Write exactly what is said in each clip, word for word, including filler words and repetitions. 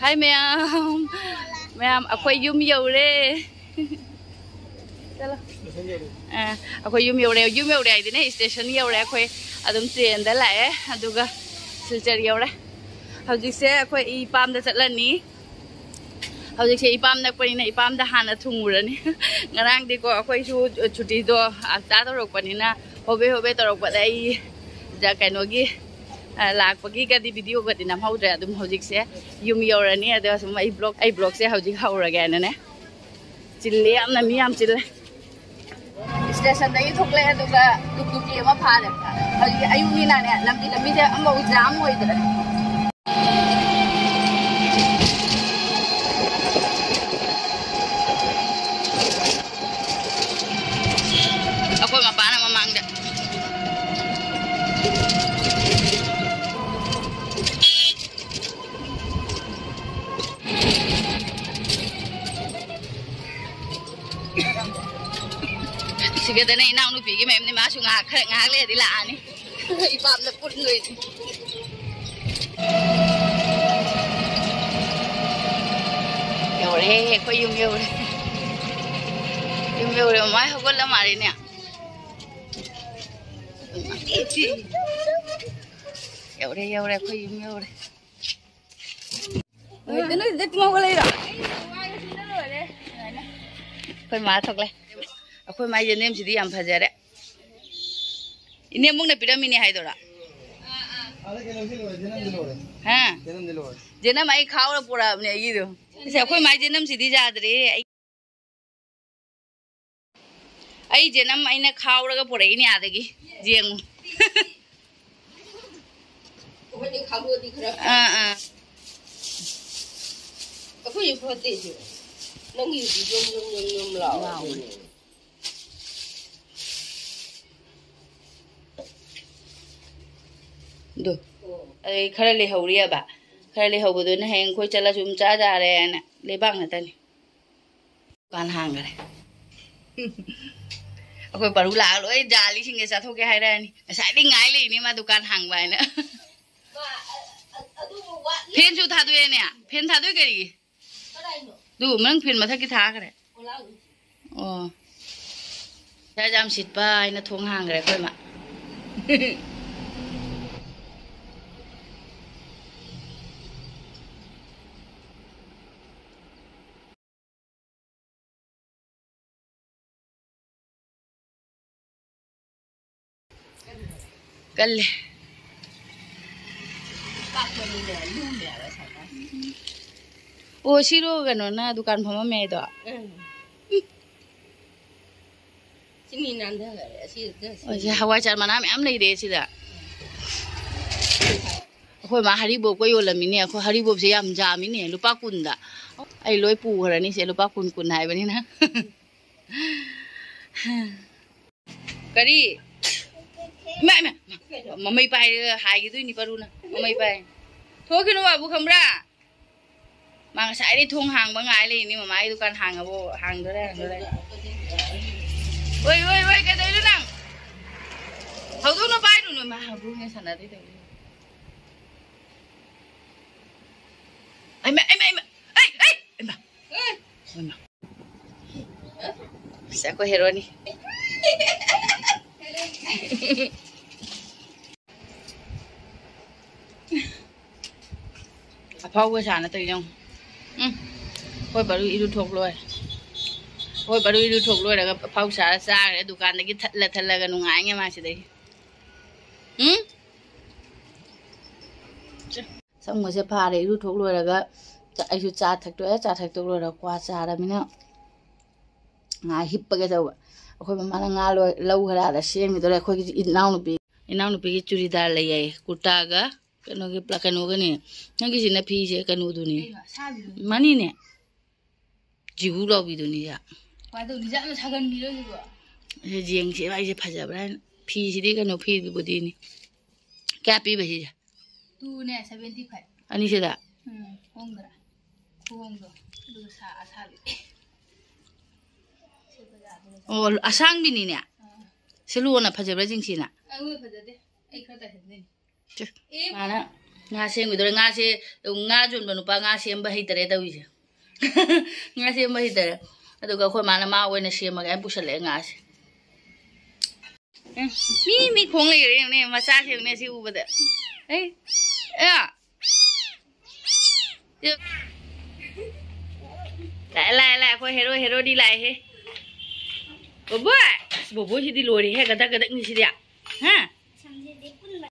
ꯍꯥꯏ ꯃꯌꯥꯝ, ꯃꯌꯥꯝ ꯑꯩꯈꯣꯏ ꯌꯨꯝ ꯌꯧꯔꯦ꯫ ꯆꯠꯂꯣ꯫ ꯑ, ꯑꯩꯈꯣꯏ ꯌꯨꯝ ꯌꯧꯔꯦ꯫ ꯌꯨꯝ ꯌꯧꯔꯦ ꯍꯥꯏꯗꯤꯅꯦ, ꯁ꯭ꯇꯦꯁꯟ ꯌꯧꯔꯦ꯫ ꯑꯩꯈꯣꯏ ꯑꯗꯨꯝ ꯇ꯭ꯔꯦꯟꯗ ꯂꯥꯛꯑꯦ, ꯑꯗꯨꯒ ꯁꯤꯜꯆꯔ ꯌꯧꯔꯦ꯫ ꯍꯧꯖꯤꯛꯁꯦ ꯑꯩꯈꯣꯏ ꯏꯄꯥꯝꯗ ꯆꯠꯂꯅꯤ꯫ ꯍꯧꯖꯤꯛꯁꯦ ꯏꯄꯥꯝ ꯅꯛꯄꯅꯤꯅ ꯏꯄꯥꯝꯗ ꯍꯥꯟꯅ ꯊꯨꯡꯉꯨꯔꯅꯤ꯫ ꯉꯔꯥꯡꯗꯤꯀꯣ ꯑꯩꯈꯣꯏꯁꯨ ꯁꯨꯇꯤꯗꯣ ꯑꯞꯇꯥ ꯇꯧꯔꯛꯄꯅꯤꯅ ꯍꯣꯕꯦ ꯍꯣꯕꯦ ꯇꯧꯔꯛꯄꯗ ꯑꯩ ꯖ-, ꯀꯩꯅꯣꯒꯤ, ꯑ, ꯂꯥꯛꯄꯒꯤꯒꯗꯤ ꯚꯤꯗꯤꯑꯣꯒꯗꯤ ꯅꯝꯍꯧꯗ꯭ꯔꯦ꯫ ꯑꯗꯨꯝ ꯍꯧꯖꯤꯛꯁꯦ ꯌꯨꯝ ꯌꯧꯔꯅꯤ꯫ ꯑꯗꯣ ꯁꯨꯝ ꯑꯩ ꯕ꯭ꯂꯣꯛ, ꯑꯩ ꯕ꯭ꯂꯣꯛꯁꯦ ꯍꯧꯖꯤꯛ ꯍꯧꯔꯒꯦꯅꯅꯦ꯫ ꯆꯤꯜꯂꯦ ꯌꯥꯝꯅ, ꯃꯤ ꯌꯥꯝ ꯆꯤꯜꯂꯦ꯫ ꯁ꯭ꯇꯦꯁꯟꯗꯒꯤ ꯊꯣꯛꯂꯛꯑꯦ, ꯑꯗꯨꯒ ꯇꯨꯛ ꯇꯨꯛꯀꯤ ꯑꯃ ꯐꯥꯔꯦ꯫ ꯍꯧꯖꯤꯛ ꯑꯌꯨꯛꯅꯤꯅꯅꯦ, ꯂꯝꯕꯤ, ꯂꯝꯕꯤꯁꯦ ꯑꯃꯐꯥꯎ ꯖꯥꯝ ꯑꯣꯏꯗ꯭ꯔꯦ꯫ ꯑꯩꯈꯣꯏ ꯃꯄꯥꯅ ꯃꯃꯥꯡꯗ꯫ ꯁꯤꯒꯗꯅ ꯏꯅꯥꯎꯅꯨꯄꯤꯒꯤ ꯃꯌꯨꯝꯅꯤ, ꯃꯥꯁꯨ ꯉꯥꯏꯍꯥꯛ, ꯈꯔ ꯉꯥꯏꯍꯥꯛ ꯂꯩꯔꯗꯤ ꯂꯥꯛꯑꯅꯤ꯫ ꯏꯄꯥꯝꯗ ꯄꯨꯟꯗꯣꯏꯅꯤ꯫ ꯌꯧꯔꯦ, ꯑꯩꯈꯣꯏ ꯌꯨꯝ ꯌꯧꯔꯦ꯫ ꯌꯨꯝ ꯌꯧꯔꯦ, ꯃꯃꯥꯏ ꯍꯧꯒꯠꯂ ꯃꯥꯜꯂꯦꯅꯦ꯫ ꯌꯧꯔꯦ, ꯌꯧꯔꯦ, ꯑꯩꯈꯣꯏ ꯌꯨꯝ ꯌꯧꯔꯦ꯫ ꯅꯣꯏꯗ, ꯅꯣꯏꯗ ꯇꯨꯝꯍꯧꯕ ꯂꯩꯔꯣ? ꯑꯩꯈꯣꯏ ꯃꯥ ꯊꯣꯛꯂꯦ꯫ ꯑꯩꯈꯣꯏ ꯃꯥꯏ ꯖꯦꯅꯦꯝꯁꯤꯗꯤ ꯌꯥꯝ ꯐꯖꯔꯦ꯫ ꯏꯅꯦꯝꯕꯣꯛꯅ ꯄꯤꯔꯝꯃꯤꯅꯦ ꯍꯥꯏꯗꯣꯔꯥ? ꯍꯥ? ꯖꯦꯅꯝ ꯑꯩ ꯈꯥꯎꯔ ꯄꯨꯔꯛꯑꯕꯅꯦ ꯑꯩꯒꯤꯗꯣ꯫ ꯑꯁ, ꯑꯩꯈꯣꯏ ꯃꯥꯏ ꯖꯦꯅꯝꯁꯤꯗꯤ ꯌꯥꯗ꯭ꯔꯦ꯫ ꯑꯩ ꯑꯩ ꯖꯦꯅꯝ ꯑꯩꯅ ꯈꯥꯎꯔꯒ ꯄꯨꯔꯛꯏꯅꯦ ꯑꯥꯗꯒꯤ꯫ ꯌꯦꯡꯉꯨ꯫ ꯑꯩꯈꯣꯏꯅ ꯈꯥꯎꯗꯣꯛꯑꯗꯤ ꯈꯔ ꯑꯥ, ꯑꯥ꯫ ꯑꯩꯈꯣꯏꯁꯨ ꯐꯠꯇꯦ ꯁꯤ꯫ ꯅꯪꯒꯤꯗꯤ ꯌꯨꯝ, ꯌꯨꯝ, ꯌꯨꯝ, ꯌꯨꯝ ꯂꯥꯎ꯫ ꯂꯥꯎ꯫ ꯑꯗꯨ꯫ ꯑꯣ꯫ ꯑꯩ ꯈꯔ ꯂꯩꯍꯧꯔꯤꯑꯕ꯫ ꯈꯔ ꯂꯩꯍꯧꯕꯗꯨꯅ ꯍꯌꯦꯡ ꯑꯩꯈꯣꯏ ꯆꯠꯂꯁꯨ ꯑꯗꯨꯝ ꯆꯥ ꯌꯥꯔꯦꯅ ꯂꯩꯕꯥꯛ ꯉꯥꯛꯇꯅꯤ꯫ ꯗꯨꯀꯥꯟ ꯍꯥꯡꯈꯔꯦ꯫ ꯑꯩꯈꯣꯏ ꯄꯔꯨ ꯂꯥꯛꯑ ꯂꯣꯏ ꯖꯥꯂꯤꯁꯤꯡꯁꯦ ꯆꯥꯊꯣꯛꯀꯦ ꯍꯥꯏꯔꯛꯑꯅꯤ꯫ ꯉꯁꯥꯏꯗꯩ ꯉꯥꯏ ꯂꯩꯅꯦ ꯃꯥ ꯗꯨꯀꯥꯟ ꯍꯥꯡꯕ ꯍꯥꯏꯅ꯫ ꯐꯦꯟꯁꯨ ꯊꯥꯗꯣꯛꯑꯦꯅꯦ꯫ ꯐꯦꯟ ꯊꯥꯗꯣꯛꯏ ꯀꯔꯤꯒꯤ? ꯑꯗꯨ ꯅꯪ ꯐꯦꯟ ꯃꯊꯛꯀꯤ ꯊꯥꯈ꯭ꯔꯦ꯫ ꯑꯣ꯫ ꯌꯥꯝ ꯁꯤꯠꯄ ꯍꯥꯏꯅ ꯊꯣꯡ ꯍꯥꯡꯈ꯭ꯔꯦ ꯑꯩꯈꯣꯏ ꯃꯥ꯫ ꯀꯜꯂꯦ꯫ ꯑꯣ, ꯁꯤꯔꯣ ꯀꯩꯅꯣꯅ ꯗꯨꯀꯥꯟ ꯐꯝꯃꯝꯃꯦ ꯍꯥꯏꯗꯣ? ꯎꯝ꯫ ꯁꯤ ꯃꯤ ꯅꯥꯟꯊꯈꯔꯦ꯫ ꯑꯁꯤ ꯑꯣ, ꯁꯤ ꯍꯋꯥꯏꯖꯥꯔ ꯃꯅꯥ ꯃꯌꯥꯝ ꯂꯩꯔꯦ ꯁꯤꯗ꯫ ꯑꯩꯈꯣꯏ ꯃꯥ ꯍꯔꯤꯕꯣꯞꯀ ꯌꯣꯜꯂꯝꯃꯤꯅꯦ꯫ ꯑꯩꯈꯣꯏ ꯍꯔꯤꯕꯣꯞꯁꯦ ꯌꯥꯝ ꯌꯥꯝꯃꯤꯅꯦ, ꯂꯨꯄꯥ ꯀꯨꯟꯗ꯫ ꯑꯩ ꯂꯣꯏ ꯄꯨꯈ꯭ꯔꯅꯤ ꯁꯦ, ꯂꯨꯄꯥ ꯀꯨꯟ ꯀꯨꯟ ꯍꯥꯏꯕꯅꯤꯅ꯫ ꯀꯔꯤ? ꯏꯃꯥ, ꯏꯃꯥ, ꯏꯃꯥ꯫ ꯃꯃꯩ ꯄꯥꯏꯔꯒ ꯍꯥꯏꯈꯤꯗꯣꯏꯅꯤ ꯄꯔꯨꯅ꯫ ꯃꯃꯩ ꯄꯥꯏ꯫ ꯊꯣꯛꯈꯤꯅꯨ ꯕꯥꯕꯨ, ꯈꯪꯕ꯭ꯔꯥ? ꯃꯥ ꯉꯁꯥꯏꯗꯩ ꯊꯣꯡ ꯍꯥꯡꯕ ꯉꯥꯏ ꯂꯩꯅꯤ, ꯃꯃꯥꯒꯤ ꯗꯨꯀꯥꯟ ꯍꯥꯡꯉꯕꯣ, ꯍꯥꯡꯗꯣꯔꯦ, ꯍꯥꯡꯗꯣꯔꯦ꯫ ꯑꯣꯏ, ꯑꯣꯏ, ꯑꯣꯏ, ꯀꯩꯗꯧꯔꯤꯅꯣ ꯅꯪ? ꯍꯧꯗꯣꯡꯅ ꯄꯥꯏꯔꯨꯅꯨ, ꯃꯥ ꯍꯧꯗꯣꯡꯅ ꯁꯥꯟꯅꯗꯣꯏ ꯇꯧꯔꯤ꯫ ꯑꯩꯃ, ꯑꯩꯃ, ꯑꯩꯃ, ꯑꯩ, ꯑꯩ, ꯑꯩꯃ꯫ ꯑꯩꯃ꯫ ꯁꯦ, ꯑꯩꯈꯣꯏ ꯍꯦꯔꯣꯅꯤ꯫ ꯑꯐꯥꯎꯕ ꯁꯥꯅ ꯇꯧꯔꯤ ꯌꯦꯡꯉꯨ꯫ ꯎꯝ꯫ ꯑꯩꯈꯣꯏ ꯕꯔꯨ ꯏꯔꯨ ꯊꯣꯛ ꯂꯣꯏꯔꯦ꯫ ꯑꯩꯈꯣꯏ ꯕꯔꯨ ꯏꯔꯨ ꯊꯣꯛ ꯂꯣꯏꯔꯒ ꯑꯐꯥꯎ ꯁꯥꯔ ꯆꯥꯈ꯭ꯔꯦ꯫ ꯗꯨꯀꯥꯟꯗꯒꯤ ꯊꯠꯂ ꯊꯠꯂꯒ ꯅꯨꯡꯉꯥꯏꯉꯦ ꯃꯥ ꯁꯤꯗꯒꯤ꯫ ꯎꯝ? ꯁꯝꯒꯁꯦ ꯐꯥꯔꯦ꯫ ꯏꯔꯨ ꯊꯣꯛ ꯂꯣꯏꯔꯒ ꯆꯥ-, ꯑꯩꯁꯨ ꯆꯥ ꯊꯛꯇꯣꯛꯑꯦ꯫ ꯆꯥ ꯊꯛꯇꯣꯛ ꯂꯣꯏꯔꯒ ꯀ꯭ꯋꯥ ꯆꯥꯔꯃꯤꯅ ꯉꯥꯏꯍꯥꯛ ꯍꯤꯞꯄꯒꯦ ꯇꯧꯕ꯫ ꯑꯩꯈꯣꯏ ꯃꯃꯥꯅ ꯉꯥ ꯂꯣꯏ-, ꯂꯧ ꯈꯔ ꯑꯥꯗ ꯁꯦꯝꯈꯤꯗꯣꯔꯦ꯫ ꯑꯩꯈꯣꯏꯒꯤ ꯏꯅꯥꯎꯅꯨꯄꯤ, ꯏꯅꯥꯎꯅꯨꯄꯤꯒꯤ ꯆꯨꯔꯤꯗꯥꯔ ꯂꯩ ꯍꯥꯏꯌꯦ, ꯀꯨꯔꯇꯥꯒ ꯀꯩꯅꯣꯒꯤ ꯄ꯭ꯂ-, ꯀꯩꯅꯣꯒꯅꯦ꯫ ꯅꯪꯒꯤꯁꯤꯅ ꯐꯤꯁꯦ ꯀꯩꯅꯣꯗꯨꯅꯤ꯫ ꯀꯩꯅꯣ? ꯑꯁꯥꯕꯤꯗꯨꯅꯤ꯫ ꯃꯥꯅꯤꯅꯦ꯫ ꯖꯤꯍꯨ ꯂꯥꯎꯕꯤꯗꯨꯅꯤ ꯌꯥ꯫ ꯀꯃꯥꯏꯅ ꯇꯧꯅꯤ? ꯖꯥꯠꯅ ꯁꯥꯒꯟꯕꯤꯔꯣꯏ ꯁꯤꯕꯣ? ꯁꯤ ꯌꯦꯡꯁꯤ ꯑꯩꯁꯦ ꯐꯖꯕ꯭ꯔꯥ ꯍꯥꯏꯅ꯫ ꯐꯤꯁꯤꯗꯤ ꯀꯩꯅꯣ ꯐꯤꯕꯨꯗꯤꯅꯤ꯫ ꯀꯌꯥ ꯄꯤꯕ ꯁꯤꯁꯦ? ꯇꯨꯅꯦ, seventy five꯫ ꯑꯅꯤꯁꯤꯗ? ꯎꯝ, ꯍꯣꯡꯗ꯭ꯔꯥ? ꯈꯨꯍꯣꯡꯗꯣ꯫ ꯑꯗꯨꯒ ꯁꯥ ꯑꯁꯥꯕꯤ꯫ ꯁꯤ ꯕꯖꯥꯔꯗ ꯂꯩ꯫ ꯑꯣ, ꯑꯁꯥꯡꯕꯤꯅꯤꯅꯦ꯫ ꯑꯥ꯫ ꯁꯤ ꯂꯨꯅ ꯐꯖꯕ꯭ꯔꯥ ꯌꯦꯡꯁꯤꯅ? ꯑꯩꯉꯣꯟꯗ ꯐꯖꯗꯦ꯫ ꯑꯩ ꯈꯔ ꯇꯥꯏꯁꯟꯗꯣꯏꯅꯤ꯫ ꯆꯦ, ꯑꯦ꯫ ꯃꯥꯅ ꯉꯥ ꯁꯦꯝꯈꯤꯗꯣꯔꯦ꯫ ꯉꯥꯁꯦ, ꯉꯥ ꯌꯣꯟꯕ ꯅꯨꯄꯥ ꯉꯥ ꯁꯦꯝꯕ ꯍꯩꯇꯔꯦ ꯇꯧꯔꯤꯁꯦ꯫ ꯉꯥ ꯁꯦꯝꯕ ꯍꯩꯇꯔꯦ꯫ ꯑꯗꯨꯒ ꯑꯩꯈꯣꯏ ꯃꯥꯅ ꯃꯥ ꯑꯣꯏꯅ ꯁꯦꯝꯃꯒꯦ ꯍꯥꯏꯅ ꯄꯨꯁꯜꯂꯛꯑꯦ ꯉꯥꯁꯦ꯫ ꯎꯝ, ꯃꯤ, ꯃꯤ ꯈꯣꯡ ꯂꯩꯈ꯭ꯔꯦ ꯌꯦꯡꯉꯨꯅꯦ, ꯃꯆꯥꯁꯦ ꯌꯦꯡꯉꯨꯅꯦ ꯁꯤ ꯎꯕꯗ꯫ ꯑꯦ, ꯑꯦ꯫ ꯂꯥꯛꯑꯦ, ꯂꯥꯛꯑꯦ, ꯂꯥꯛꯑꯦ, ꯑꯩꯈꯣꯏ ꯍꯦꯔꯣ, ꯍꯦꯔꯣꯗꯤ ꯂꯥꯛꯑꯦꯍꯦ꯫ ꯕꯣꯕꯣꯏ! ꯑꯁ, ꯕꯣꯕꯣꯏꯁꯤꯗꯤ ꯂꯣꯏꯔꯦꯍꯦ, ꯒꯗꯛ ꯒꯗꯛꯅꯤ ꯁꯤꯗꯤ꯫ ꯍꯥ?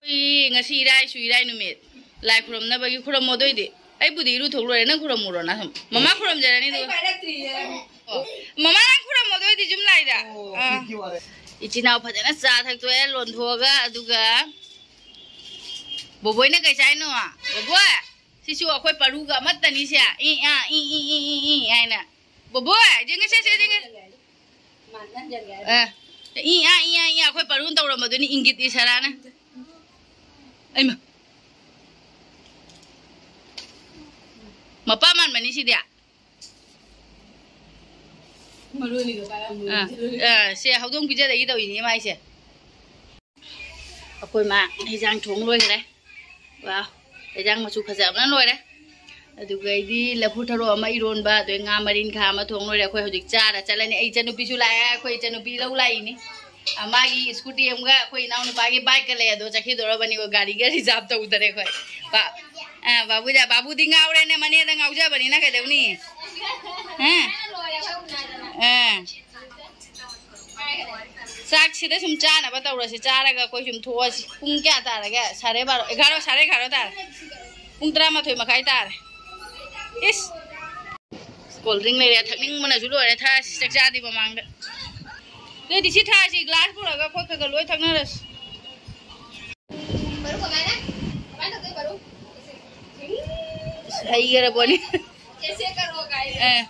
ꯑꯩꯈꯣꯏ ꯉꯁꯤ ꯏꯔꯥꯏꯁꯨ ꯏꯔꯥꯏ ꯅꯨꯃꯤꯠ꯫ ꯂꯥꯏ ꯈꯨꯔꯨꯝꯅꯕꯒꯤ ꯈꯨꯔꯨꯝꯃꯣ ꯑꯗꯨꯏꯗꯤ꯫ ꯑꯩꯕꯨꯗꯤ ꯏꯔꯨ ꯊꯣꯛꯂꯣꯏꯔꯦ, ꯅꯪ ꯈꯨꯔꯨꯝꯃꯨꯔꯣ ꯅꯪ꯫ ꯃꯃꯥ ꯈꯨꯔꯨꯝꯖꯔꯅꯤ ꯑꯗꯨꯒ꯫ ꯑꯣ꯫ ꯃꯃꯥ ꯅꯪ ꯈꯨꯔꯨꯝꯃꯣ ꯑꯗꯨꯏꯗꯤ ꯌꯨꯝ ꯂꯥꯏꯗ꯫ ꯑꯥ꯫ ꯏꯆꯤꯟ ꯏꯅꯥꯎ ꯐꯖꯅ ꯆꯥ ꯊꯛꯇꯣꯛꯑꯦ, ꯂꯣꯟꯊꯣꯛꯑꯒ, ꯑꯗꯨꯒ ꯕꯣꯕꯣꯏꯅ ꯀꯩ ꯆꯥꯏꯅꯣ? ꯕꯣꯕꯣꯏ! ꯁꯤꯁꯨ ꯑꯩꯈꯣꯏ ꯄꯔꯨꯒ ꯑꯃꯠꯇꯅꯤ ꯁꯦ꯫ ꯏ, ꯑ, E, E, E, E, E ꯍꯥꯏꯅ꯫ ꯕꯣꯕꯣꯏ, ꯌꯦꯡꯉꯁꯦ, ꯁꯦ, ꯌꯦꯡꯉꯁꯦ꯫ ꯑ, ꯏ, ꯑ, ꯏ, ꯑ, ꯏ, ꯑꯩꯈꯣꯏ ꯄꯔꯨꯅ ꯇꯧꯔꯝꯕꯗꯨꯅꯤ ꯏꯪꯒꯤꯠ ꯏꯁꯥꯔꯥꯅ꯫ ꯑꯩꯃ꯫ ꯃꯄꯥ ꯃꯥꯟꯕꯅꯤ ꯁꯤꯗꯤ꯫ ꯑ, ꯑ, ꯁꯦ ꯍꯧꯗꯣꯡ ꯄꯤꯖꯗꯒꯤ ꯇꯧꯔꯤꯅꯦ ꯃꯥꯏꯁꯦ꯫ ꯑꯩꯈꯣꯏ ꯃꯥ ꯍꯩꯖꯥꯡ ꯊꯣꯡ ꯂꯣꯏꯈ꯭ꯔꯦ꯫ ꯋꯥ, ꯍꯩꯖꯥꯡ ꯃꯆꯨ ꯐꯖꯕꯅ ꯂꯣꯏꯔꯦ꯫ ꯑꯗꯨꯒ ꯑꯩꯗꯤ ꯂꯐꯨ ꯊꯔꯣ ꯑꯃ ꯏꯔꯣꯟꯕ, ꯑꯗꯩ ꯉꯥ ꯃꯔꯤꯟꯈꯥ ꯑꯃ ꯊꯣꯡ ꯂꯣꯏꯔꯦ꯫ ꯑꯩꯈꯣꯏ ꯍꯧꯖꯤꯛ ꯆꯥꯔ ꯆꯠꯂꯅꯤ꯫ ꯑꯩ ꯏꯆꯟꯅꯨꯄꯤꯁꯨ ꯂꯥꯛꯑꯦ, ꯑꯩꯈꯣꯏ ꯏꯆꯟꯅꯨꯄꯤ ꯂꯧ ꯂꯥꯛꯏꯅꯤ꯫ ꯑ, ꯃꯥꯒꯤ ꯁ꯭ꯀꯨꯇꯤ ꯑꯃꯒ ꯑꯩꯈꯣꯏ ꯏꯅꯥꯎꯅꯨꯄꯥꯒꯤ ꯕꯥꯏꯛꯀ ꯂꯩ, ꯑꯗꯣ ꯆꯠꯈꯤꯗꯣꯔꯕꯅꯤ꯫ ꯒꯥꯔꯤꯒ ꯔꯤꯖꯥꯕ ꯇꯧꯗꯔꯦ ꯑꯩꯈꯣꯏ꯫ ꯕꯥ-, ꯑ, ꯕꯥꯕꯨꯗ-, ꯕꯥꯕꯨꯗꯤ ꯉꯥꯎꯔꯦꯅꯦ, ꯃꯅꯦꯗ ꯉꯥꯎꯖꯕꯅꯤꯅ ꯀꯩꯗꯧꯅꯤ? ꯑ? ꯑ꯫ ꯆꯥꯛꯁꯤꯗ ꯁꯨꯝ ꯆꯥꯅꯕ ꯇꯧꯔꯁꯤ, ꯆꯥꯔꯒ ꯑꯩꯈꯣꯏ ꯁꯨꯝ ꯊꯣꯛꯑꯁꯤ꯫ ꯄꯨꯡ ꯀꯌꯥ ꯇꯥꯔꯒꯦ? ꯁꯥꯔꯦ ꯕꯥꯔꯣ, ꯑꯦꯒꯥꯔꯣ, ꯁꯥꯔꯦ ꯑꯦꯒꯥꯔꯣ ꯇꯥꯔꯦ꯫ ꯄꯨꯡ ꯇꯔꯥꯃꯥꯊꯣꯏ ꯃꯈꯥꯏ ꯇꯥꯔꯦ꯫ ꯏꯁ! ꯀꯣꯜ ꯗ꯭ꯔꯤꯡ ꯂꯩꯔꯦ, ꯊꯛꯅꯤꯡꯕꯅꯁꯨ ꯂꯣꯏꯔꯦ, ꯊꯛꯑꯁꯤ ꯆꯥꯛ ꯆꯥꯗ꯭ꯔꯤ ꯃꯃꯥꯡꯗ꯫ ꯅꯣꯏꯗꯤ ꯁꯤ ꯊꯛꯑꯁꯤ, ꯒ꯭ꯂꯥꯁ ꯄꯨꯔꯛꯑꯒ ꯑꯩꯈꯣꯏ ꯈꯔ ꯈꯔ ꯂꯣꯏ ꯊꯛꯅꯔꯁꯤ꯫ ꯕꯥꯔꯨ ꯀꯃꯥꯏꯅ? ꯀꯃꯥꯏꯅ ꯊꯛꯇꯣꯏ ꯕꯥꯔꯨ? ꯍꯩꯈ꯭ꯔꯕꯣꯅꯤ꯫ ꯑꯦ꯫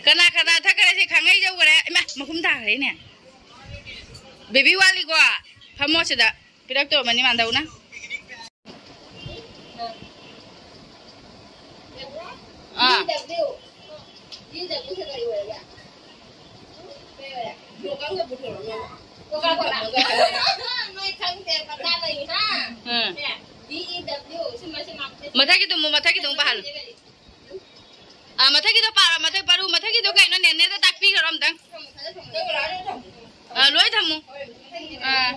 ꯀꯅꯥ ꯀꯅꯥ ꯊꯛꯈ꯭ꯔꯦ? ꯁꯤ ꯈꯥꯡꯉꯩ ꯌꯧꯈ꯭ꯔꯦ꯫ ꯏꯃꯥ, ꯃꯈꯨꯝ ꯇꯥꯈ꯭ꯔꯦꯅꯦ꯫ ꯕꯦꯕꯤ ꯋꯥꯠꯂꯤꯀꯣ? ꯐꯝꯃꯣ ꯁꯤꯗ꯫ ꯄꯤꯔꯛꯇꯧꯔꯝꯃꯅꯤ ꯃꯥꯟꯗꯧꯅ꯫ ꯑꯥ꯫ ꯅꯣꯏ ꯈꯪꯗꯦ, ꯄꯪꯆꯥ ꯂꯩ, ꯍꯥ? ꯑꯥ, ꯃꯊꯛꯀꯤꯗꯣ ꯄꯥꯔꯣ, ꯃꯊꯛ ꯄꯥꯔꯨ, ꯃꯊꯛꯀꯤꯗꯣ ꯀꯩꯅꯣ? ꯅꯦꯅꯦꯗ ꯇꯥꯛꯄꯤꯈ꯭ꯔꯣ ꯑꯝꯇꯪ꯫ ꯑꯥ, ꯂꯣꯏ ꯊꯝꯃꯨ꯫ ꯑꯥ꯫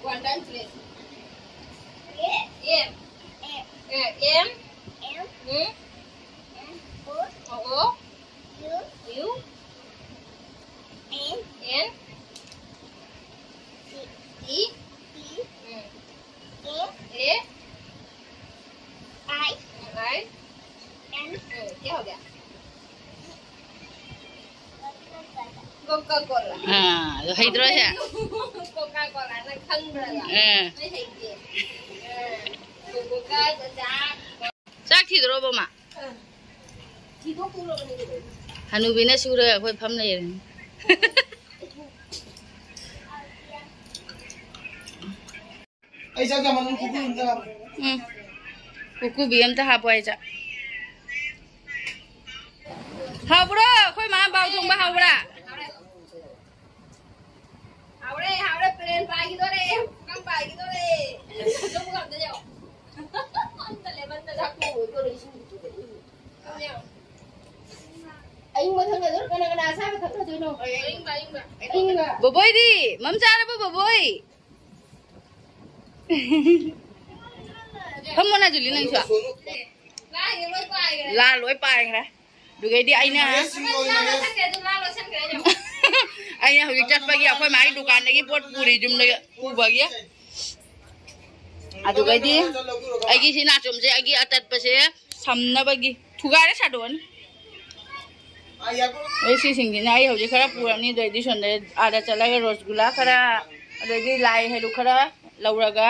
One time play. M. M. M. M. M. O. O. U. U. N. N. E. E. E. Mm. A. A. I. I. N. Mm, क्या हो गया? Coca Cola. हाँ, तो है इधर है। कोका कोला ना खंड रहा। हाँ। नहीं है ये। हाँ। Coca Cola. ꯆꯥꯛ ꯊꯤꯗꯣꯔꯕꯣ, ꯃꯥ? ꯍꯅꯨꯕꯤꯅ ꯁꯨꯔꯒ ꯑꯩꯈꯣꯏ ꯐꯝ ꯂꯩꯔꯅꯤ꯫ ꯑꯩ ꯆꯥꯛ ꯆꯥꯃꯟꯗꯅ ꯀꯨꯀꯨ ꯑꯝꯇ ꯂꯥꯛꯑꯣ꯫ ꯎꯝ꯫ ꯀꯨꯀꯨꯕꯤ ꯑꯝꯇ ꯍꯥꯞꯄꯣ ꯑꯩ ꯆꯥꯛ꯫ ꯍꯥꯎꯕ꯭ꯔꯣ? ꯑꯩꯈꯣꯏ ꯃꯥ ꯕꯥꯎ ꯊꯣꯡꯕ ꯍꯥꯎꯕ꯭ꯔꯥ? ꯍꯥꯎꯔꯦ, ꯍꯥꯎꯔꯦ, ꯄ꯭ꯂꯦꯟ ꯄꯥꯏꯈꯤꯗꯣꯔꯦ, ꯄꯨꯈꯝ ꯄꯥꯏꯈꯤꯗꯣꯔꯦ꯫ ꯑꯗꯨꯝ ꯑꯝꯇ ꯌꯦꯡꯉꯣ꯫ ꯑꯝꯇ ꯂꯦꯃꯟ ꯆꯥꯛ ꯊꯣꯡꯕꯗꯣ ꯏꯁꯤꯡ ꯌꯦꯡꯉꯣ꯫ ꯑꯌꯤꯡꯕ ꯊꯛꯅꯗꯣꯏꯔꯣ? ꯀꯅꯥ ꯀꯅꯥ ꯑꯁꯥꯕ ꯊꯛꯅꯗꯣꯏꯅꯣ? ꯑꯌꯤꯡꯕ, ꯑꯌꯤꯡꯕ꯫ ꯑꯌꯤꯡꯕ꯫ ꯕꯣꯕꯣꯏꯗꯤ? ꯃꯝ ꯆꯥꯔꯕꯣ, ꯕꯣꯕꯣꯏ? ꯐꯝꯃꯣ ꯅꯥꯖꯨꯂꯤ, ꯅꯪꯁꯨ꯫ ꯂꯥ ꯂꯣꯏ ꯄꯥꯏꯈ꯭ꯔꯦ꯫ ꯑꯗꯨꯒꯩꯗꯤ ꯑꯩꯅ, ꯑꯩꯅ ꯍꯧꯖꯤꯛ ꯆꯠꯄꯒꯤ ꯑꯩꯈꯣꯏ ꯃꯥꯒꯤ ꯗꯨꯀꯥꯟꯗꯒꯤ ꯄꯣꯠ ꯄꯨꯔꯤ, ꯌꯨꯝꯗ ꯄꯨꯕꯒꯤ꯫ ꯑꯗꯨꯒꯩꯗꯤ ꯑꯩꯒꯤ ꯁꯤ ꯅꯥꯆꯣꯝꯁꯦ, ꯑꯩꯒꯤ ꯑꯇꯠꯄꯁꯦ ꯁꯝꯅꯕꯒꯤ ꯊꯨꯒꯥꯏꯔ ꯁꯥꯗꯣꯛꯑꯅꯤ꯫ ꯑꯩ ꯁꯤꯁꯤꯡꯁꯤꯅ ꯑꯩ ꯍꯧꯖꯤꯛ ꯈꯔ ꯄꯨꯔꯅꯤ, ꯑꯗꯩꯗꯤ ꯁꯣꯝꯗ ꯑꯥꯗ ꯆꯠꯂꯒ ꯔꯣꯁꯒꯨꯂꯥ ꯈꯔ, ꯑꯗꯒꯤ ꯂꯥꯏ ꯍꯩꯔꯨꯛ ꯈꯔ ꯂꯧꯔꯒ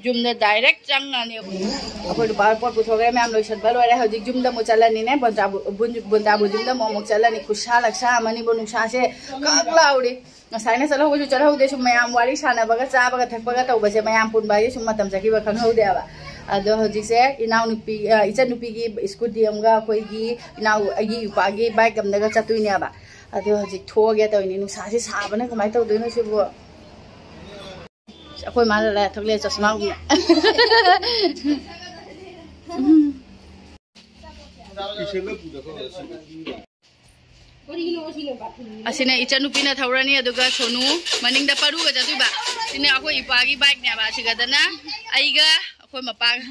ꯌꯨꯝꯗ ꯗꯥꯏꯔꯦꯛ ꯆꯪꯉꯅꯤ꯫ ꯑꯩꯈꯣꯏ ꯂꯨꯄꯥ ꯄꯣꯠ ꯄꯨꯊꯣꯛꯈ꯭ꯔꯦ, ꯃꯌꯥꯝ ꯂꯣꯏꯁꯟꯕ ꯂꯣꯏꯔꯦ꯫ ꯍꯧꯖꯤꯛ ꯌꯨꯝꯗ ꯑꯃꯨꯛ ꯆꯠꯂꯅꯤꯅꯦ, ꯕꯣꯟꯇꯥꯕꯨ-, ꯕꯨꯟ-, ꯕꯣꯟꯇꯥꯕꯨ ꯌꯨꯝꯗ ꯑꯃꯨꯛ, ꯑꯃꯨꯛ ꯆꯠꯂꯅꯤ꯫ ꯈꯨꯠꯁꯥ ꯂꯛꯁꯥ ꯑꯃꯅꯤꯕꯨ, ꯅꯨꯡꯁꯥꯁꯦ ꯀꯛ ꯂꯥꯎꯔꯤ꯫ ꯉꯁꯥꯏꯅ ꯆꯠꯍꯧꯕꯁꯨ ꯆꯠꯍꯧꯗꯦ, ꯁꯨꯝ ꯃꯌꯥꯝ ꯋꯥꯔꯤ ꯁꯥꯟꯅꯕꯒ ꯆꯥꯕꯒ ꯊꯛꯄꯒ ꯇꯧꯕꯁꯦ, ꯃꯌꯥꯝ ꯄꯨꯟꯕ ꯍꯥꯏꯁꯦ ꯁꯨꯝ ꯃꯇꯝ ꯆꯠꯈꯤꯕ ꯈꯪꯍꯧꯗꯦꯕ꯫ ꯑꯗꯣ ꯍꯧꯖꯤꯛꯁꯦ ꯏꯅꯥꯎꯅꯨꯄꯤ, ꯑ, ꯏꯆꯟꯅꯨꯄꯤꯒꯤ ꯁ꯭ꯀꯨꯇꯤ ꯑꯃꯒ ꯑꯩꯈꯣꯏꯒꯤ ꯏꯅꯥꯎ, ꯑꯩꯒꯤ ꯏꯄꯥꯒꯤ ꯕꯥꯏꯛ ꯑꯃꯗꯒ ꯆꯠꯇꯣꯏꯅꯦꯕ꯫ ꯑꯗꯣ ꯍꯧꯖꯤꯛ ꯊꯣꯛꯑꯒꯦ ꯇꯧꯔꯤꯅꯦ꯫ ꯅꯨꯡꯁꯥꯁꯦ ꯁꯥꯕꯅ ꯀꯃꯥꯏꯅ ꯇꯧꯗꯣꯏꯅꯣ ꯁꯤꯕꯨ? ꯑꯩꯈꯣꯏ ꯃꯥꯅ ꯂꯥꯏ ꯊꯛꯂꯦ ꯆꯁꯃꯥꯒꯨꯝꯅ꯫ ꯑꯁꯤꯅ ꯏꯆꯟꯅꯨꯄꯤꯅ ꯊꯧꯔꯅꯤ, ꯑꯗꯨꯒ ꯁꯣꯅꯨ ꯃꯅꯤꯡꯗ ꯄꯔꯨꯒ ꯆꯠꯇꯣꯏꯕ꯫ ꯁꯤꯅ ꯑꯩꯈꯣꯏ ꯏꯄꯥꯒꯤ ꯕꯥꯏꯛꯅꯦꯕ꯫ ꯑꯁꯤꯒꯗꯅ ꯑꯩꯒ ꯑꯩꯈꯣꯏ ꯃꯄꯥꯒ꯫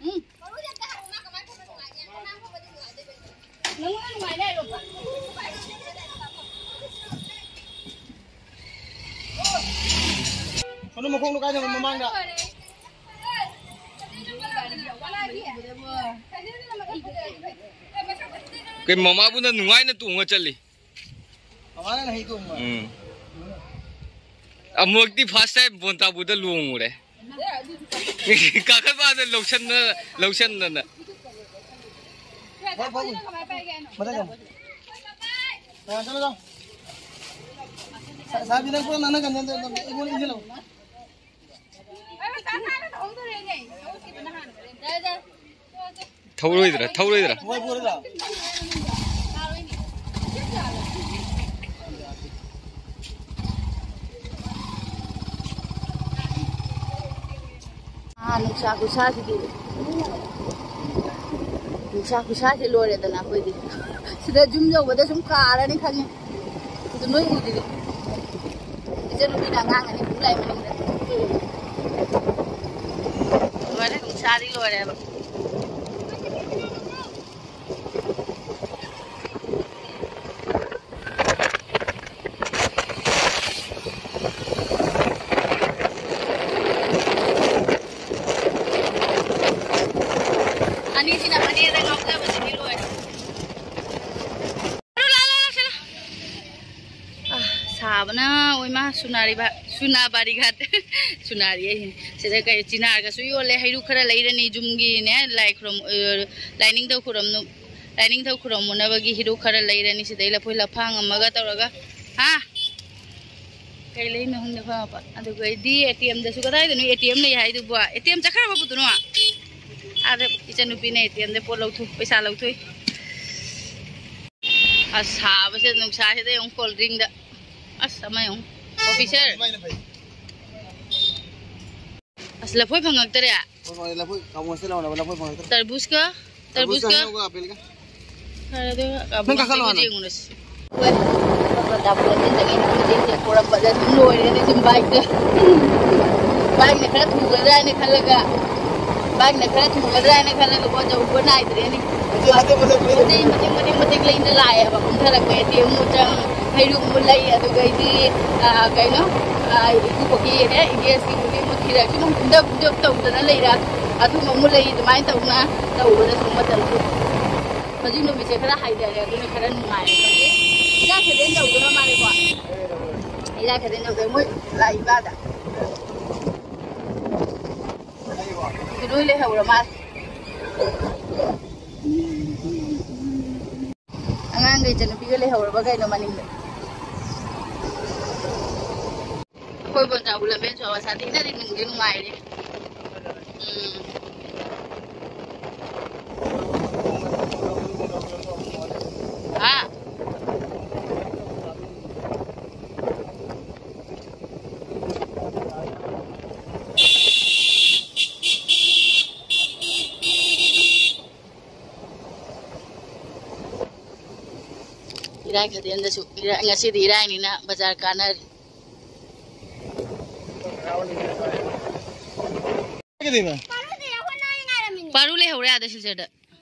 ꯎꯝ꯫ ꯁꯣꯅꯨ ꯃꯈꯣꯡꯗꯣ ꯀꯥꯏꯗꯅꯣ ꯃꯃꯥꯡꯗ꯫ ꯀꯩ ꯃꯃꯥꯕꯨꯅ ꯅꯨꯡꯉꯥꯏꯅ ꯇꯣꯡꯉ ꯆꯠꯂꯤ꯫ ꯃꯃꯥꯅ ꯍꯩ ꯇꯣꯡꯕ꯫ ꯎꯝ꯫ ꯑꯃꯨꯔꯛꯇꯤ first time ꯕꯣꯟꯇꯥꯕꯨꯗ ꯂꯣꯡꯉꯨꯔꯦ꯫ ꯀꯥꯈꯠꯄꯗ ꯂꯧꯁꯟꯅ-, ꯂꯧꯁꯟꯗꯅ꯫ ꯐꯥꯎ, ꯐꯥꯎ꯫ ꯃꯊꯪ ꯑꯃꯨꯛ꯫ ꯑ, ꯆꯠꯂꯣ, ꯆꯠꯂꯣ꯫ ꯁꯥ-, ꯁꯥꯕꯤ, ꯅꯪ ꯄꯨꯔꯥ ꯅꯪꯅ ꯀꯩꯅꯣ ꯇꯧ-, ꯇꯧ-, ꯑꯩꯉꯣꯟꯗ ꯏꯟꯁꯤꯜꯂꯛꯑꯣ꯫ ꯊꯧꯔꯣꯏꯗ꯭ꯔꯥ? ꯊꯧꯔꯣꯏꯗ꯭ꯔꯥ? ꯃꯣꯏ ꯄꯨꯔꯒ꯫ ꯑꯥ, ꯅꯨꯡꯁꯥ ꯈꯨꯁꯥꯁꯤꯗꯤ꯫ ꯅꯨꯡꯁꯥ ꯈꯨꯁꯥꯁꯤ ꯂꯣꯏꯔꯦꯗꯅ ꯑꯩꯈꯣꯏꯗꯤ꯫ ꯁꯤꯗ ꯌꯨꯝ ꯌꯧꯕꯗ ꯁꯨꯝ ꯀꯥꯔꯅꯤ ꯈꯪꯉꯤ꯫ ꯑꯗꯨ ꯅꯣꯏ ꯎꯗ꯭ꯔꯤꯗꯤ꯫ ꯏꯆꯟꯅꯨꯄꯤꯅ ꯑꯉꯥꯡ ꯑꯅꯤ ꯄꯨ ꯂꯥꯛꯏ ꯃꯅꯤꯡꯗ꯫ ꯂꯣꯏꯔꯦ, ꯅꯨꯡꯁꯥꯗꯤ ꯂꯣꯏꯔꯦꯕ꯫ ꯑꯅꯤꯁꯤꯅ ꯃꯅꯦꯗ ꯉꯥꯎꯖꯕꯁꯤꯗꯤ ꯂꯣꯏꯔꯦ꯫ ꯑꯥ, ꯁꯥꯕꯅ ꯑꯣꯏꯃꯥ ꯁꯨꯅꯥꯔꯤꯕ, ꯁꯨꯅꯥꯕꯥꯔꯤ ꯘꯥꯠ꯫ ꯁꯨꯅꯥꯔꯤ ꯑꯩꯁꯤꯅꯦ꯫ ꯁꯤꯗ ꯀꯩ ꯆꯤꯅꯥꯔꯒꯁꯨ ꯌꯣꯜꯂꯦ꯫ ꯍꯩꯔꯨꯛ ꯈꯔ ꯂꯩꯔꯅꯤ ꯌꯨꯝꯒꯤꯅꯦ, ꯂꯥꯏ ꯈꯨꯔꯨꯝ-, ꯑ, ꯂꯥꯏꯅꯤꯡꯊꯧ ꯈꯨꯔꯨꯝꯅꯨ-, ꯂꯥꯏꯅꯤꯡꯊꯧ ꯈꯨꯔꯨꯝꯃꯨꯅꯕꯒꯤ ꯍꯩꯔꯨꯛ ꯈꯔ ꯂꯩꯔꯅꯤ꯫ ꯁꯤꯗꯩ ꯂꯐꯣꯏ ꯂꯐꯥꯡ ꯑꯃꯒ ꯇꯧꯔꯒ꯫ ꯍꯥ? ꯀꯩ ꯂꯩꯅꯣ ꯈꯪꯗꯦ ꯑꯩꯈꯣꯏ ꯃꯄꯥ꯫ ꯑꯗꯨꯒ ꯑꯩꯗꯤ ATM ꯗꯁꯨ, ꯀꯗꯥꯏꯗꯅꯣ ATM ꯂꯩ ꯍꯥꯏꯗꯨꯕꯣ? ATM ꯆꯠꯈ꯭ꯔꯕ ꯄꯨꯗꯨꯅꯣ? ꯑꯥꯗ ꯏꯆꯟꯅꯨꯄꯤꯅ ATM ꯗ ꯄꯣꯠ ꯂꯧꯊꯣꯛ, ꯄꯩꯁꯥ ꯂꯧꯊꯣꯛꯏ꯫ ꯑꯁ, ꯁꯥꯕꯁꯦ, ꯅꯨꯡꯁꯥꯁꯤꯗ ꯌꯦꯡꯉꯨ, cold drink ꯗ꯫ ꯑꯁ, ꯑꯃ ꯌꯦꯡꯉꯨ, officer꯫ ꯑꯗꯨꯃꯥꯏꯅ ꯐꯩ꯫ ꯂꯐꯣꯏ ꯐꯪꯉꯛꯇꯔꯦ꯫ ꯍꯣꯏ, ꯍꯣꯏ, ꯂꯐꯣꯏ ꯀꯥꯡꯉꯧ ꯆꯥꯅꯕ ꯂꯐꯣꯏ ꯐꯪꯉꯛꯇ꯭ꯔꯦ꯫ ꯇꯔꯕꯨꯖꯀ? ꯇꯔꯕꯨꯖꯀ ꯇꯔꯕꯨꯖꯀ? ꯍꯩꯅꯧꯒ ꯑꯄꯦꯜꯒ꯫ ꯐꯔꯦ, ꯑꯗꯨꯒ ꯅꯪ ꯀꯥꯈꯠꯂꯣ ꯍꯥꯟꯅ꯫ ꯌꯦꯡꯉꯨꯔꯁꯤ꯫ ꯍꯣꯏ, ꯗꯥꯕꯨꯂꯟꯗ ꯆꯪꯉꯦ, ꯃꯇꯦꯛ ꯇꯦꯛ ꯄꯣꯔꯛꯄꯗ ꯑꯗꯨꯝ ꯂꯣꯏꯔꯦꯅꯦ ꯁꯨꯝ ꯕꯥꯏꯛꯇ꯫ ꯕꯥꯏꯛꯅ ꯈꯔ ꯊꯨꯒꯗ꯭ꯔꯥ ꯍꯥꯏꯅ ꯈꯜꯂꯒ, ꯕꯥꯏꯛꯅ ꯈꯔ ꯊꯨꯒꯗ꯭ꯔꯥ ꯍꯥꯏꯅ ꯈꯜꯂꯒ ꯄꯣꯠ ꯌꯧꯕ ꯅꯥꯏꯗ꯭ꯔꯦꯅꯦ꯫ ꯃꯇꯦꯛ, ꯃꯇꯦꯛ, ꯃꯇꯦꯛ, ꯃꯇꯦꯛ, ꯃꯇꯦꯛ ꯂꯩꯅ ꯂꯥꯛꯑꯦꯕ, ꯀꯨꯝꯊꯔꯛꯄ ꯑꯦ ꯇꯤ ꯑꯦꯝ ꯑꯃꯨꯛ ꯆꯪ, ꯍꯩꯔꯨꯛ ꯑꯃꯨꯛ ꯂꯩ, ꯑꯗꯨꯒꯩꯗꯤ, ꯑ, ꯀꯩꯅꯣ, ꯑ, ꯏꯀꯨꯕꯣꯛꯀꯤ ꯏꯅꯦ, ꯏꯅꯦꯁꯀꯤ ꯒꯨꯂꯤ ꯑꯃꯨꯛ ꯊꯤꯔꯛ, ꯁꯨꯝ ꯍꯨꯝꯗ ꯍꯨꯝꯗ ꯇꯧꯗꯅ ꯂꯩꯔꯦ꯫ ꯑꯗꯨꯝꯕ ꯑꯃꯨꯛ ꯂꯩ, ꯑꯗꯨꯃꯥꯏꯅ ꯇꯧꯅ ꯇꯧꯕꯗ ꯁꯨꯝ ꯃꯇꯝꯁꯦ ꯍꯧꯖꯤꯛ ꯅꯨꯃꯤꯠꯁꯦ ꯈꯔ ꯍꯥꯏꯊꯔꯦ, ꯑꯗꯨꯅ ꯈꯔ ꯅꯨꯡꯉꯥꯏꯔꯦ꯫ ꯏꯔꯥꯏ ꯁꯦꯗꯦꯟ ꯇꯧꯗꯣꯏꯔ ꯃꯥꯜꯂꯦꯀꯣ? ꯏꯔꯥꯏ ꯁꯦꯗꯦꯟ ꯇꯧꯗꯣꯏ ꯃꯣꯏ ꯂꯥꯛꯏ ꯏꯃꯥꯗ꯫ ꯂꯣꯏ ꯂꯩꯍꯧꯔ ꯃꯥꯜꯂꯦ꯫ ꯑꯉꯥꯡꯒ ꯏꯆꯟꯅꯨꯄꯤꯒ ꯂꯩꯍꯧꯔꯕ ꯀꯩꯅꯣ ꯃꯅꯤꯡꯗ? ꯑꯩꯈꯣꯏ ꯕꯣꯟꯖꯥꯎ ꯂꯝꯕꯦꯟ ꯁꯣ ꯁꯥꯊꯤꯅꯗꯤ ꯅꯨꯡꯗꯤ ꯅꯨꯡꯉꯥꯏꯔꯦ꯫ ꯎꯝ꯫ ꯍꯥ? ꯏꯔꯥꯏ ꯈꯇꯦꯟꯗꯁꯨ ꯏꯔꯥꯏ, ꯉꯁꯤꯗꯤ ꯏꯔꯥꯏꯅꯤꯅ ꯕꯖꯥꯔ ꯀꯥꯟꯅꯔꯤ꯫ ꯀꯩꯗꯧꯕ? ꯄꯥꯔꯨ ꯂꯩꯍꯧꯔꯦ ꯑꯥꯗ ꯁꯤꯜꯆꯔꯗ꯫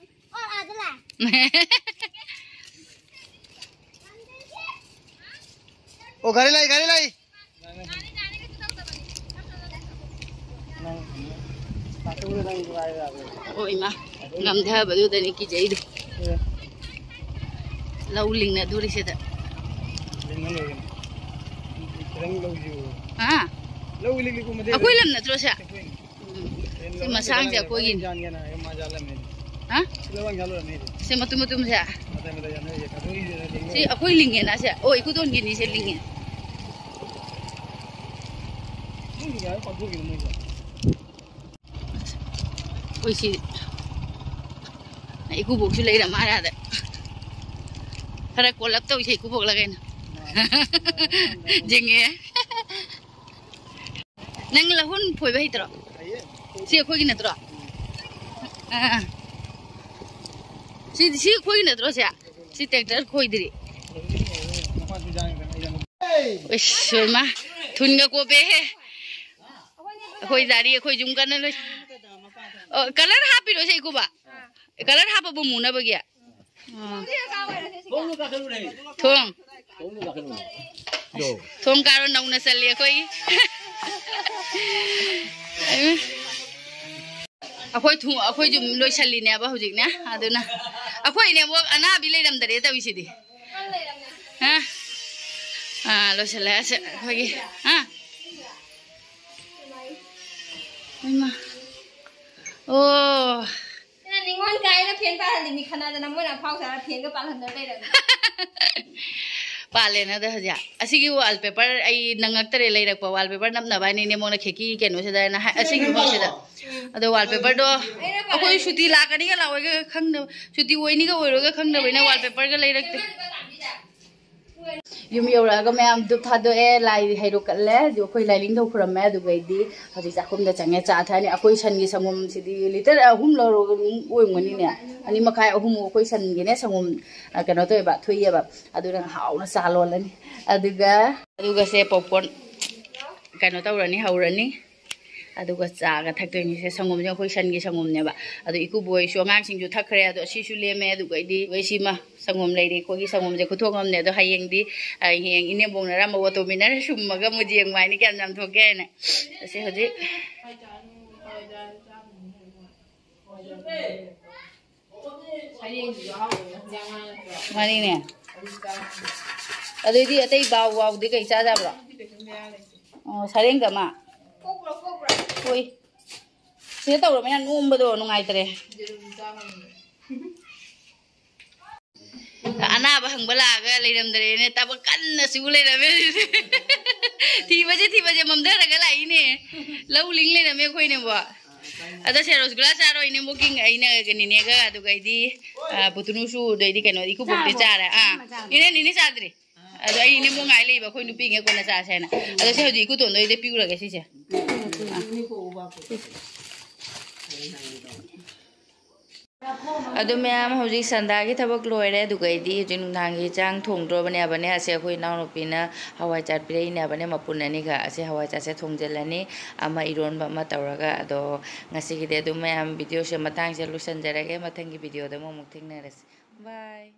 ꯑꯣ, ꯑꯥꯗ ꯂꯥꯛꯑꯦ꯫ ꯑꯣ, ꯒꯥꯔꯤ ꯂꯥꯛꯏ, ꯒꯥꯔꯤ ꯂꯥꯛꯏ꯫ ꯑꯣ ꯏꯃꯥ, ꯉꯝꯊꯕꯗꯨꯗꯅꯤ ꯀꯤꯖꯩꯗꯣ꯫ ꯂꯧ ꯂꯤꯡꯅꯗꯣꯔꯤꯁꯤꯗ꯫ ꯍꯥ? ꯑꯩꯈꯣꯏ ꯂꯝ ꯅꯠꯇ꯭ꯔꯣ ꯁꯦ? ꯎꯝ꯫ ꯁꯤ ꯃꯁꯥꯡꯁꯦ ꯑꯩꯈꯣꯏꯒꯤꯅꯤ꯫ ꯍꯥ? ꯁꯤ ꯃꯇꯨꯝ ꯃꯇꯨꯝꯁꯦ? ꯁꯤ ꯑꯩꯈꯣꯏ ꯂꯤꯡꯉꯦꯅ ꯁꯦ? ꯑꯣ, ꯏꯀꯨꯗꯣꯟꯒꯤꯅꯤ ꯁꯦ ꯂꯤꯡꯉꯦ꯫ ꯑꯩꯈꯣꯏ ꯁꯤ ꯏꯀꯨꯕꯣꯛꯁꯨ ꯂꯩꯔ ꯃꯥꯜꯂꯦ ꯑꯥꯗ꯫ ꯈꯔ ꯀꯣꯜꯂꯞ ꯇꯧꯁꯦ ꯏꯀꯨꯕꯣꯛꯂ ꯀꯩꯅꯣ꯫ ꯌꯦꯡꯉꯦ꯫ ꯅꯪ ꯂꯧꯍꯨꯟ ꯐꯣꯏꯕ ꯍꯩꯇ꯭ꯔꯣ? ꯁꯤ ꯑꯩꯈꯣꯏꯒꯤ ꯅꯠꯇ꯭ꯔꯣ? ꯑꯥ, ꯑꯥ꯫ ꯁꯤ, ꯁꯤ ꯑꯩꯈꯣꯏꯒꯤ ꯅꯠꯇ꯭ꯔꯣ ꯁꯦ? ꯁꯤ ꯇ꯭ꯔꯦꯛꯇꯔ ꯈꯣꯏꯗ꯭ꯔꯤ꯫ ꯏꯁ, ꯏꯃꯥ, ꯊꯨꯟꯒ ꯀꯣꯞꯄꯦꯍꯦ꯫ ꯑꯩꯈꯣꯏ ꯒꯥꯔꯤ, ꯑꯩꯈꯣꯏ ꯌꯨꯝ ꯀꯟꯅ ꯂꯣꯏ-, ꯑꯣ, ꯀꯂꯔ ꯍꯥꯞꯄꯤꯔꯣ ꯁꯦ ꯏꯀꯨꯕ? ꯀꯂꯔ ꯍꯥꯞꯄꯕꯨ ꯃꯨꯅꯕꯒꯤ? ꯑꯥ꯫ ꯊꯣꯡ꯫ ꯊꯣꯡ ꯀꯥꯔꯣ, ꯅꯧꯅ ꯆꯜꯂꯤ ꯑꯩꯈꯣꯏꯒꯤ꯫ ꯑꯩꯈꯣꯏ ꯊꯨ-, ꯑꯩꯈꯣꯏꯁꯨ ꯂꯣꯏꯁꯜꯂꯤꯅꯦꯕ ꯍꯧꯖꯤꯛꯅꯦ꯫ ꯑꯗꯨꯅ ꯑꯩꯈꯣꯏꯅꯦ ꯑꯃꯨꯛ ꯑꯅꯥꯕꯤ ꯂꯩꯔꯝꯗꯔꯦ ꯇꯧꯔꯤꯁꯤꯗꯤ꯫ ꯍꯥ? ꯑꯥ, ꯂꯣꯏꯁꯜꯂꯦ ꯑꯁꯦ ꯑꯩꯈꯣꯏꯒꯤ꯫ ꯍꯥ? ꯏꯃꯥ꯫ ꯑꯣ꯫ ꯅꯪ ꯅꯤꯉꯣꯜ ꯀꯥꯏꯅ ꯐꯦꯟ ꯄꯥꯜꯍꯜꯂꯤꯅꯤ ꯈꯟꯅꯗꯅ, ꯃꯣꯏꯅ ꯑꯐꯥꯎ ꯁꯥꯔ ꯐꯦꯟꯒ ꯄꯥꯜꯍꯟꯗꯅ ꯂꯩꯔꯝꯃꯤ꯫ ꯄꯥꯜꯂꯦꯅꯗ ꯍꯧꯖꯤꯛ꯫ ꯑꯁꯤꯒꯤ wallpaper ꯑꯩ ꯅꯪꯉꯛꯇꯔꯦ ꯂꯩꯔꯛꯄ꯫ Wallpaper ꯅꯞꯅꯕ ꯍꯥꯏꯅ ꯏꯅꯦꯃꯣꯅ ꯈꯦꯀꯤ ꯀꯩꯅꯣꯁꯤꯗ ꯍꯥꯏꯅ ꯍꯥꯏ-, ꯑꯁꯤꯒꯤ ꯃꯐꯝꯁꯤꯗ꯫ ꯑꯗꯣ wallpaperꯗꯣ ꯑꯩꯈꯣꯏ ꯁꯨꯇꯤ ꯂꯥꯛꯀꯅꯤꯒ ꯂꯥꯛꯑꯣꯏꯒ ꯈꯪꯗꯕ, ꯁꯨꯇꯤ ꯑꯣꯏꯅꯤꯒ ꯑꯣꯏꯔꯣꯏꯒ ꯈꯪꯗꯕꯅꯤꯅ wallpaperꯒ ꯂꯩꯔꯛꯇꯦ꯫ ꯌꯨꯝ ꯌꯧꯔꯛꯑꯒ ꯃꯌꯥꯝ ꯙꯨꯞ ꯊꯥꯗꯣꯛꯑꯦ, ꯂꯥꯏ ꯍꯩꯔꯨꯛ ꯀꯠꯂꯦ, ꯑꯗꯨ ꯑꯩꯈꯣꯏ ꯂꯥꯏꯅꯤꯡꯊꯧ ꯈꯨꯔꯝꯃꯦ, ꯑꯗꯨꯒꯩꯗꯤ ꯍꯧꯖꯤꯛ ꯆꯥꯛꯈꯨꯝꯗ ꯆꯪꯉꯦ, ꯆꯥ ꯊꯛꯑꯅꯤ꯫ ꯑꯩꯈꯣꯏ ꯁꯟꯒꯤ ꯁꯪꯒꯣꯝꯁꯤꯗꯤ ꯂꯤꯇꯔ ꯑꯍꯨꯝ ꯂꯧꯔꯒ ꯑꯗꯨꯝ ꯑꯣꯏꯔꯝꯒꯅꯤꯅꯦ, ꯑꯅꯤ ꯃꯈꯥꯏ, ꯑꯍꯨꯝꯃꯨꯛ ꯑꯩꯈꯣꯏ ꯁꯟꯒꯤꯅꯦ ꯁꯪꯒꯣꯝ, ꯑ, ꯀꯩꯅꯣ ꯇꯧꯋꯦꯕ, ꯊꯣꯛꯑꯦꯕ꯫ ꯑꯗꯨꯅ ꯍꯥꯎꯅ ꯆꯥ ꯂꯣꯜꯂꯅꯤ꯫ ꯑꯗꯨꯒ, ꯑꯗꯨꯒꯁꯦ popcorn ꯀꯩꯅꯣ ꯇꯧꯔꯅꯤ, ꯍꯧꯔꯅꯤ꯫ ꯑꯗꯨꯒ ꯆꯥꯒ ꯊꯛꯇꯣꯏꯅꯤ꯫ ꯁꯦ ꯁꯪꯒꯣꯝꯁꯦ ꯑꯩꯈꯣꯏ ꯁꯟꯒꯤ ꯁꯪꯒꯣꯝꯅꯦꯕ꯫ ꯑꯗꯣ ꯏꯀꯨꯕꯣꯏꯁꯨ ꯑꯉꯥꯡꯁꯤꯡꯁꯨ ꯊꯛꯈ꯭ꯔꯦ꯫ ꯑꯗꯣ ꯑꯁꯤꯁꯨ ꯂꯦꯝꯃꯦ꯫ ꯑꯗꯨꯒ ꯑꯩꯗꯤ ꯑꯩꯈꯣꯏ ꯁꯤꯃ ꯁꯪꯒꯣꯝ ꯂꯩꯔꯤ꯫ ꯑꯩꯈꯣꯏꯒꯤ ꯁꯪꯒꯣꯝꯁꯦ ꯈꯨꯊꯣꯡ ꯑꯃꯅꯦ꯫ ꯑꯗꯣ ꯍꯌꯦꯡꯗꯤ, ꯑ, ꯍꯌꯦꯡ ꯏꯅꯦꯝꯕꯣꯛꯅ ꯑꯔꯝꯕ ꯑꯣꯇꯣ ꯃꯤꯅꯔ ꯁꯨꯝꯃꯒ ꯃꯨꯖꯤ ꯌꯦꯡꯕ ꯍꯥꯏꯅꯤ ꯀꯌꯥꯝ ꯌꯥꯝ ꯊꯣꯛꯀꯦ ꯍꯥꯏꯅ꯫ ꯑꯁꯤ ꯍꯧꯖꯤꯛ ꯃꯥꯅꯤꯅꯦ꯫ ꯑꯗꯨꯗꯤ ꯑꯇꯩ ꯕꯥꯎ ꯕꯥꯎꯗꯤ ꯀꯩ ꯆꯥꯖꯕ꯭ꯔꯣ? ꯑꯣ, ꯁꯔꯦꯡꯗ ꯑꯃ꯫ ꯍꯣꯏ꯫ ꯁꯤꯗ ꯇꯧꯔꯕꯅꯤꯅ ꯅꯣꯝꯕꯗꯣ ꯅꯨꯡꯉꯥꯏꯇ꯭ꯔꯦ꯫ ꯑꯅꯥꯕ ꯍꯪꯕ ꯂꯥꯛꯑꯒ ꯂꯩꯔꯝꯗ꯭ꯔꯦꯅꯦ꯫ ꯊꯕꯛ ꯀꯟꯅ ꯁꯨ ꯂꯩꯔꯝꯃꯦ꯫ ꯊꯤꯕꯁꯦ, ꯊꯤꯕꯁꯦ ꯃꯝꯊꯔꯒ ꯂꯥꯛꯏꯅꯦ꯫ ꯂꯧ ꯂꯤꯡ ꯂꯩꯔꯝꯃꯦ ꯑꯩꯈꯣꯏꯅꯦꯕꯣ꯫ ꯑꯗꯣ ꯁꯦ ꯔꯣꯁꯒꯨꯂꯥ ꯆꯥꯔꯣꯏꯅꯦ, ꯕꯨꯀꯤꯡ ꯑꯩꯅ ꯅꯤꯅꯦꯒ, ꯑꯗꯨꯒ ꯑꯩꯗꯤ, ꯑ, ꯄꯨꯇꯨꯅꯨꯁꯨ, ꯑꯗꯩꯗꯤ ꯀꯩꯅꯣ, ꯏꯀꯨꯕꯣꯛꯇꯤ ꯆꯥꯔꯦ꯫ ꯑꯥ, ꯏꯅꯦ ꯅꯤꯅꯦ ꯆꯥꯗ꯭ꯔꯤ꯫ ꯑꯗꯣ ꯑꯩ ꯏꯅꯦ ꯃꯣ ꯉꯥꯏ ꯂꯩꯕ, ꯑꯩꯈꯣꯏ ꯅꯨꯄꯤꯉꯩ ꯀꯣꯟꯅ ꯆꯥꯁꯦ ꯍꯥꯏꯅ꯫ ꯑꯗꯣ ꯁꯤ ꯍꯧꯖꯤꯛ ꯏꯀꯨꯇꯣꯟꯗꯣ ꯑꯩꯗ ꯄꯤꯔꯨꯔꯒꯦ ꯁꯤꯁꯦ꯫ ꯑꯥ꯫ ꯑꯗꯨ ꯃꯌꯥꯝ, ꯍꯧꯖꯤꯛ ꯁꯟꯗꯥꯒꯤ ꯊꯕꯛ ꯂꯣꯏꯔꯦ꯫ ꯑꯗꯨꯒ ꯑꯩꯗꯤ ꯍꯧꯖꯤꯛ ꯅꯨꯡꯗꯥꯡꯒꯤ ꯆꯥꯡ ꯊꯣꯡꯗ꯭ꯔꯣꯕꯅꯦꯕꯅꯦ꯫ ꯑꯁꯦ ꯑꯩꯈꯣꯏ ꯏꯅꯥꯎꯅꯨꯄꯤꯅ ꯍꯋꯥꯏꯖꯥꯔ ꯄꯤꯔꯛꯏꯅꯦꯕꯅꯦ, ꯃꯄꯨꯟ ꯑꯅꯤꯒ꯫ ꯑꯁꯦ ꯍꯋꯥꯏꯖꯥꯔꯁꯦ ꯊꯣꯡꯖꯤꯜꯂꯅꯤ, ꯑꯃ ꯏꯔꯣꯟꯕ ꯑꯃ ꯇꯧꯔꯒ꯫ ꯑꯗꯣ ꯉꯁꯤꯒꯤꯗꯤ ꯑꯗꯨꯝ ꯃꯌꯥꯝ, ꯚꯤꯗꯤꯑꯣꯁꯦ ꯃꯇꯥꯡꯁꯦ ꯂꯣꯏꯁꯤꯟꯖꯔꯒꯦ꯫ ꯃꯊꯪꯒꯤ ꯚꯤꯗꯤꯑꯣꯗ ꯑꯃꯨꯛ ꯑꯃꯨꯛ ꯊꯦꯡꯅꯔꯁꯤ꯫ ꯕꯥꯏ꯫